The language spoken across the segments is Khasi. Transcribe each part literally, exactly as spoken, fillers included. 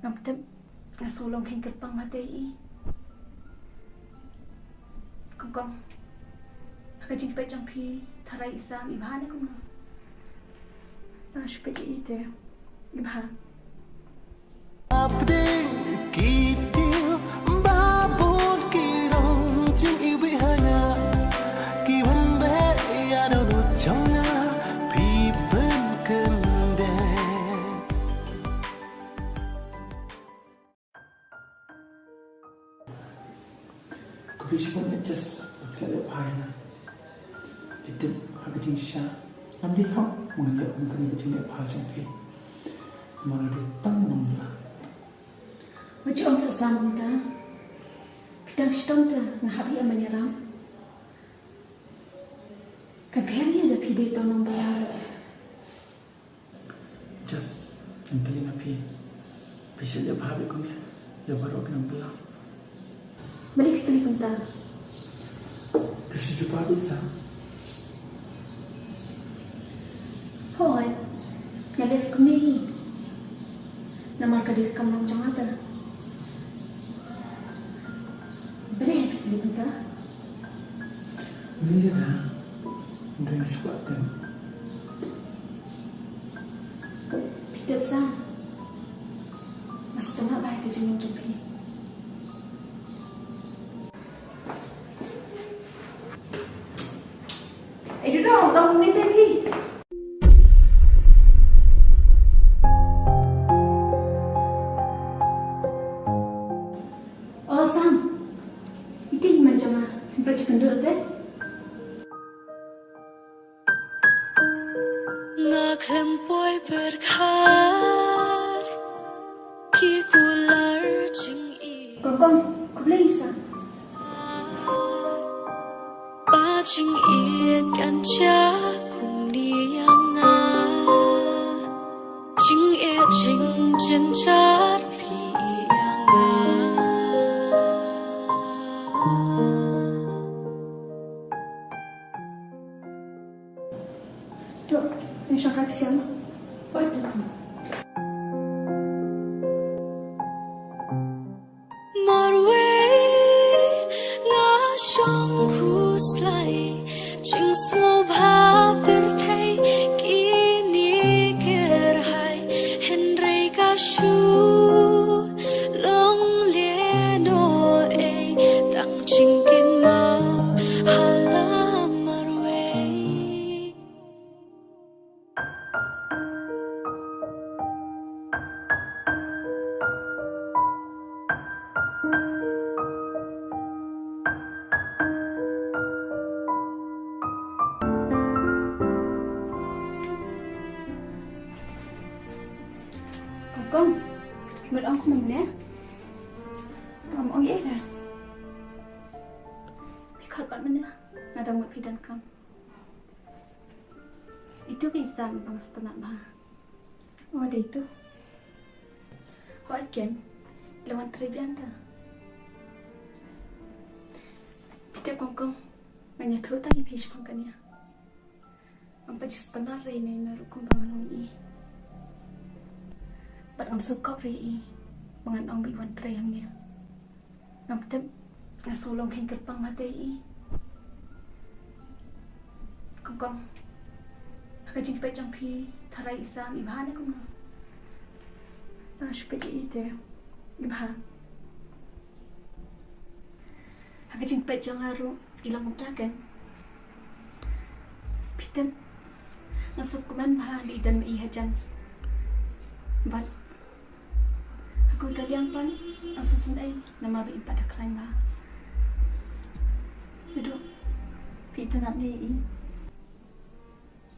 Ngam tip nga shu long kheiñ kyrpang ba te i. Kong kong. Ha ka jingpeit jong phi, tharai i Sam i bha ne kumno? Nga shu peit i te. I bha. Hapdeng ki tiew ba bun ki rong jingïewbih ha nga, ki wan beh ïa dohnud jong nga, phi pynkyndit. Khublei shibun ïa Jess ba phi la leh bha ïa nga. Phi tip ha ka jingshisha ngam dei hok ba ngan ïoh kum kane ka jingleh bha jong phi. Namar nga dei tang nongbylla. Wat ju ong sah Sam kumta. Phi tang shitom te nga hap hi ïa man ïaram. Kan pher ïa da phi dei tang nongbylla. Jess, ngan kylli na phi. Phi shait leh bha beit kumne ïa baroh ki nongbylla? Balei phi kylli kumta? To shu jubab beit Sam. Hooid, nga leh beit kumne hi. Namar ka dei ka kam long jong nga te. Balei phi kylli kumta? Balei lada nga dei shuwa te? Phi tip Sam, nga sngewtynnat bha ïa ka jinglong jong phi. Ai, dudong, dong, ni te phi. O Sam, ite i man jong nga, pynpait jingkynduh te. Nga khlem poi pyrkhat ki kular jingïeit. Kong kong, khublei Sam. Ba jingïeit kan jia kumne ïa nga. Jingeh jingjynjar phi ïa nga. Dok, ngi shong ka pisiam. Oi, tu. Marwei nga shong khuslai, jingsngewbha pyrthei kine kyrhai, hynrei ka shu long lehnohei tang jingkynmaw ha la marwei. Kong kong, mut ong kumne? Ngam ong ei da. Phi khot pat mynne, nga dang mut phi donkam. Itu ka i Sam ba nga sngewtynnat bha. Wat dei itu. Hooid ken, la wan trei biang ta. Phi tip kong kong, ngan ïathuh tang ïa phi shaphang kane. Ngam pat ju sngewtynnat re ne na ruh kumba nga long i. Bad ngam sngewkop re i ba ngan ong ba i wan trei hangne. Ngam tip nga shu long kheiñ kyrpang ba te i. Kong kong, ha ka jingpeit jong phi, tharai i Sam i bha ne kumno? Nga shu peit i te, i bha. Ha ka jingpeit jong nga ruh i long kumta ken. Phi tip, nga sngewkmen bha da i don ma i hajan. Bad ha kawei ka liang pat nga sngewsynei namar ba i pat da khlaiñ bha. Naduh phi itynnat ne i,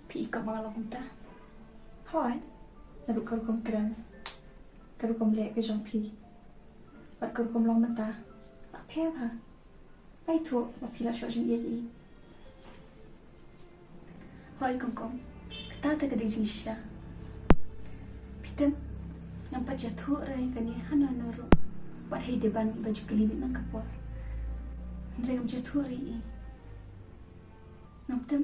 phi i ka ba nga long kumta? Hooid, naduh ka rukom kren, ka rukom leh ka jong phi bad ka rukom long mynta la pher bha. Ai thuh ba phi la shoh jingïeit i. Hooid kong kong, kata te ka dei jingshisha. Phi tip, ngam pat ju ïathuh re kane hano hano ruh. Wat hei dei ban ba ju kylli beit nang ka por. Hynrei ngam ju ïathuh re i. Ngam tip,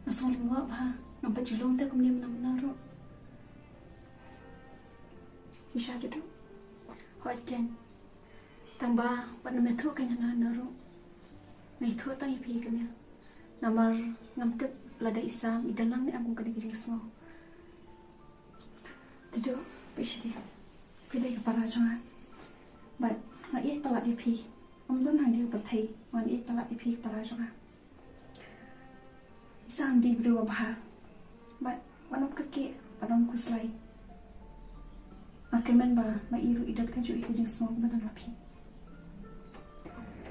nga sngewlyngngoh bha, ngam pat ju long te kumne mynno mynno ruh. Isha Dudu. Hooid Ken. Tang ba pat ym ïathuh kein hano hano ruh, nga ïathuh tang ïa phi kumne. Namar ngam tip lada i Sam i don lang ne em kum kane ka jingsngew. Dudu, phi sdang. Phi dei ka para jong nga. Bad nga ïeit palat ïa phi. Ym don hangne ha pyrthei, ngan ïeit palat ïa phi ka para jong nga. I Sam dei briew ba bha. Bad wat nym kyrkieh, wat nym khuslai. Nga kyrmen ba ma i ruh i don kajuh ïa ka jingsngew ba don ha phi.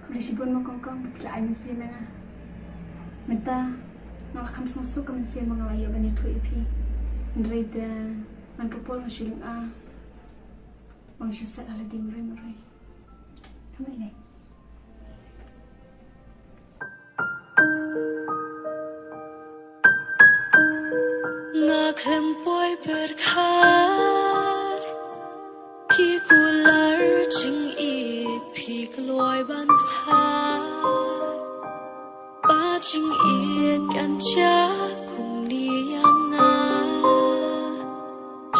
Khublei shibun mo Kongkong ba phi la ai mynsiem ïa nga. Mynta nga la kham sngewsuk ka mynsiem ba nga la ïoh ban ïathuh ïa phi. Hynrei te man ka por nga shu lynga ba nga shu set ha lade marwei marwei. Khublei. Nga khlem poi pyrkhat ki kular jingïeit phi kloi ban pynthah. Ba jingïeit kan jia kumne ïa nga.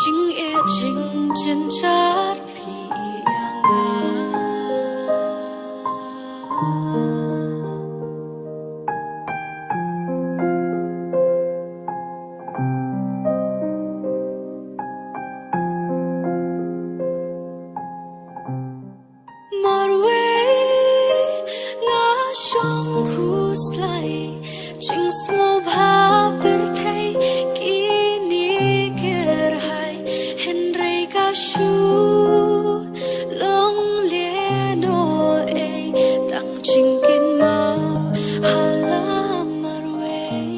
Jingeh jingjynjar phi ïa nga. Marwei nga shong khuslai, jingsngewbha pyrthei kine kyrhai, hynrei ka shu long lehnohei, tang jingkynmaw ha la marwei.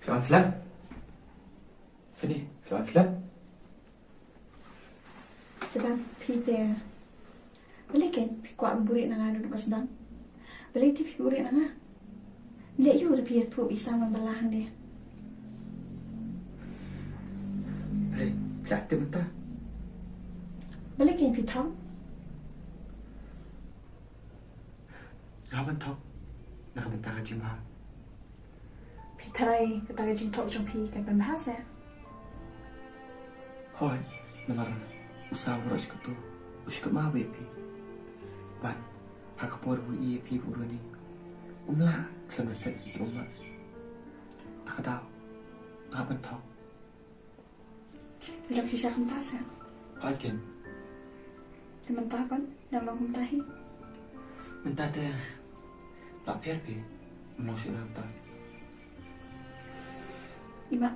Phi wan slem? Fini, phi wan slem? Te ban phi te. Balei kein phi kwah ban buhrieh na nga naduh ba sdang? Balei te phi buhrieh na nga? Leh ïu da phi ïathuh i Sam ban bylla hangne. Balei phi la tip mynta? Balei kein phi thok? Nga ban thok na ka bynta ka jingbha. Phi tharai kata ka jingthok jong phi kan pynbha seh? Hooid, namar u Sam baroh shi katto u sngewkmen ïa phi. Bad ha ka por ba u ïohi ïa phi bad u Ronnie, um lah khlem da set ïa ki ummat. Kata ka daw nga ban thok. Phi long shisha kumta seh? Hooid kein. Te mynta pat dang long kumta hi? Mynta te la pher phi, ym long shuh kumta. Ima,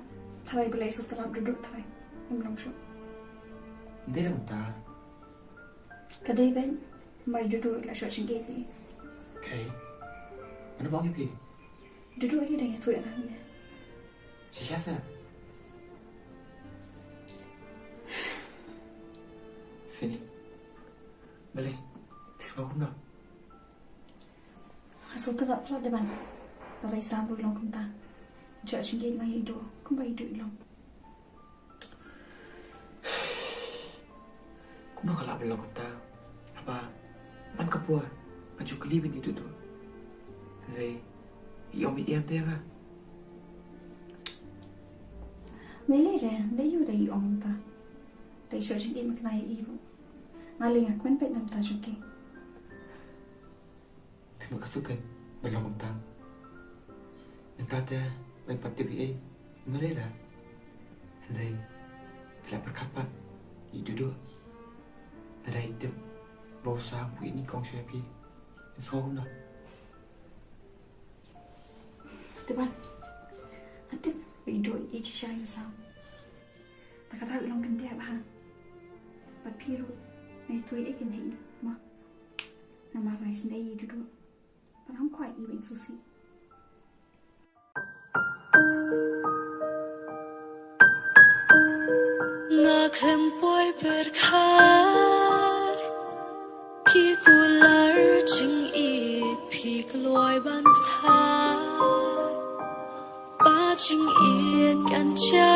tharai balei shu tlap dukduk tharai. Ym long shuh. Ym dei kumta. Ka dei beit, namar Dudu la shah jingïeit ïa i. Kaei? Mano ba ong ïa phi? Dudu hi dang ïathuh ïa nga hangne. Shisha seh? Fini. Balei phi sngew kumno? Nga sngewthuh palat de ban. Lada i Sam ruh i long kumta, un shah jingïeit lang ïa i Dudu kumba i Dudu i long. Kumno ka lah ban long kumta? Haba man ka por nga ju kylli beit ïa i Dudu. Hynrei i ong beit ïa nga te ba me lei re, lei ïa u da i ong kumta. Da i shah jingïeit makna ïa i ruh. Nga lei nga kmen beit na ka bynta jong ki. Phi mut ka suk kein ban long kumta. Mynta te ban pat tip ei ei, ym lei lada. Hynrei phi la pyrkhat pat ïa i Dudu. Lada i tip ba u Sam u ïeit nyngkong shuwa ïa phi, in sngew kumno? Te ban, nga tip. Ïa duh ïeit shisha ïa u Sam. Te ka dei u long kyndep ha. Bad phi ruh, ngi ïathuh ïa kine ma. Namar ngi sngewdei ïa u duh. Bad ngam kwah ïa u ban sngewsih. Nga khlem poi pyrkhat ki kular jingïeit phi kloi ban pynthah. Ba jingïeit kan jia